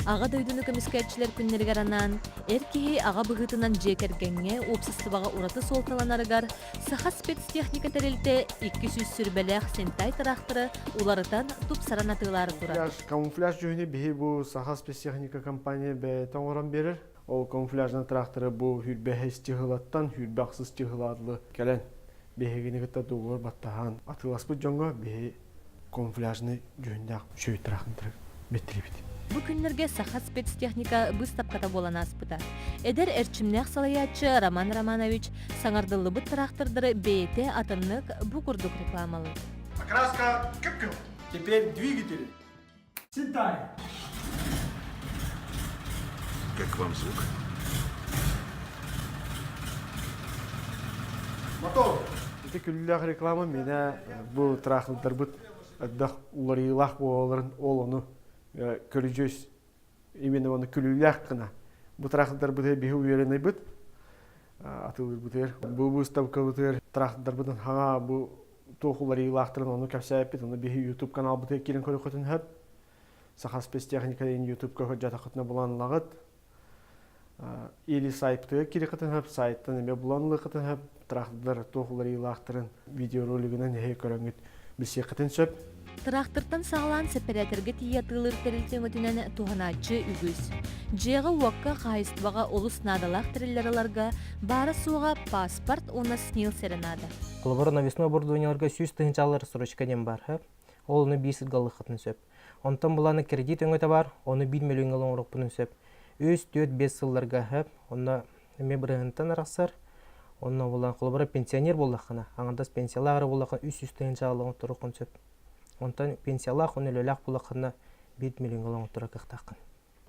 Аҕа дойдуну көмүскээччилэр күннэригэр анаан, эр киһи аҕа быһыытынан дьиэ кэргэҥҥэ, уопсастыбаҕа ураты суолталанарыгар Саха спецтехника тэрилтэ 200 сүрбэлээх Сентай тыраахтары уларытан, тупсаран атыылаары турар. Камуфляж дьүһүнү биһи бу Саха спецтехника компания бэйэтэ оҥорон биэрэр. Ол камуфляжнай тыраахтары бу сүүрбэһис чыһылаттан сүүрбэ ахсыс чыһылаадылы кэлэн биһигини кытта дугуор баттаһан атыыласпыт дьоҥҥо биһи камуфляжный дьүһүннээх үчүгэй тыраахтары бэттирибит. Бу күннэргэ Саха спецтехника быыстапката буолан ааспыта. Эдэр эрчимнээх салайааччы Роман Романович саҥардыллыбыт тыраахтардары бэйэтэ атыннык бу курдук рекламалыыр. Окраска күп-күп. Теперь двигатели. Синтай. Как вам звук? Мотор. Ити күллээх реклама мене бу тыраахтарбыт элбэх уларыйыылаах буолаларын ол ону көрүдьүөс именно оны күлүүлээх гына бу тыраахтарбытыгар биһи үөрэнэбит атыылыырбытыгар бу выставкабытыгар тыраахтарбытын хаҥа бу туох уларыйыылаахтарын ону кэпсээппит ону биһи YouTube каналбытыгар киирэн көрүөххүтүн сөп Саха спецтехника диэн YouTube-ка көрдьөтөххүтүнэ булан ылаҕыт или сайтыгар киириэххитин сөп сайттан эмиэ булан ылыаххытын сөп тыраахтырдар туох уларыйыылаахтарын видеоролигынан эһиги көрөҥҥүт билсиэххитин сөп. Тыраахтыртан саҕалаан сэппэрээтэргэ тиийэ атыылыыр тэрилтэ өҥөтүнэн туһанааччы үгүс. Дьиэҕэ-уокка, хаһаайыстыбаҕа олус наадалаах тэриллэр ыларга баара-суоҕа паспорт уонна СНИЛС эрэ наада. Холобура, навесной оборудованиеларга 100 тыһыынчалар рассрочка диэн баар. Ол ону биир сылга ылыаххытын сөп. Онтон былааны кредит өҥөтө баар, ону биир мөлүйүөҥҥэ оҥоруохпутун сөп. Үс, түөрт, биэс сылларга сөп. Онно эмиэ бырыһыантан арахсар. Онно булан холобура пенсионер буоллаххына, аҥардас пенсиялаах эрэ буоллаххына 300 тыһыынчаҕа оҥотторуоххун сөп. Онтон пенсиялаах уонна үлэлээх буоллаххына биир мөлүйүөҥҥэ оҥотторор кыахтааххын.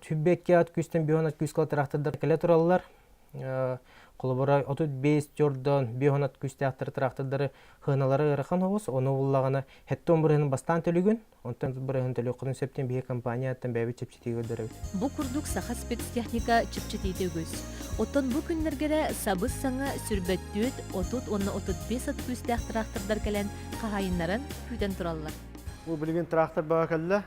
Сүрбэккэ ат күүстэн бион ат күүскэ тыраахтырдар кэлэ тураллар. Холобура, 35 дьордон бион ат күүстээхтэр тыраахтырдары хыаналара ыарахан оҕус, ону буллаҕына хеттон бырыһын бастаан төлүгүн, онтон бырыһын төлүөххүтүн сөптөн биһи компанияттан бэйэбит чэпчэтиигэ көрдөрөбүт. Бу курдук саха спецтехника чэпчэтиитэ үгүс. Оттон бу күннэргэ сабыс-саҥа сүрбэттүөт, 30 уонна 35 ат күүстээх тыраахтырдар кэлэн хаһаайыннарын күүтэн тураллар. Бу билигин тыраахтар баҕа кэллэ.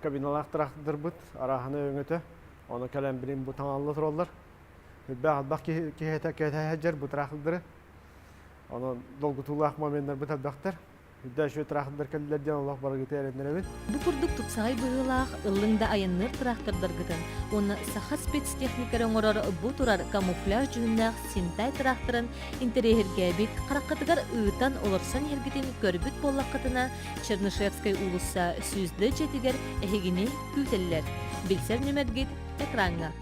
Кабиналаах тыраахтырдарбыт арааһына өҥөтө. Ону кэлэн билин бу таҥалла тураллар. Үрбээх албах киһи киһитэ кэтэһэ бу тыраахтырдары. Онон долгутуулаах моменнарбыт элбэхтэр. Үрдэ үчүгэй тыраахтырдар кэллилэр диэн олох барыгыты эрэннэрэбин. Бу курдук тупсаҕай быһыылаах ыллыҥ да айанныыр тыраахтырдаргытын уонна саха спецтехникэрэ оҥорор бу турар камуфляж дьүһүннээх Синтай тыраахтырын интэриэһиргээбит, хараххытыгар ыытан олорсон иһэргитин көрбүт буоллаххытына, Чернышевскай уулусса 100 дьиэтигэр эһигини күүтэллэр. Билсэр нүмергит экраҥҥа.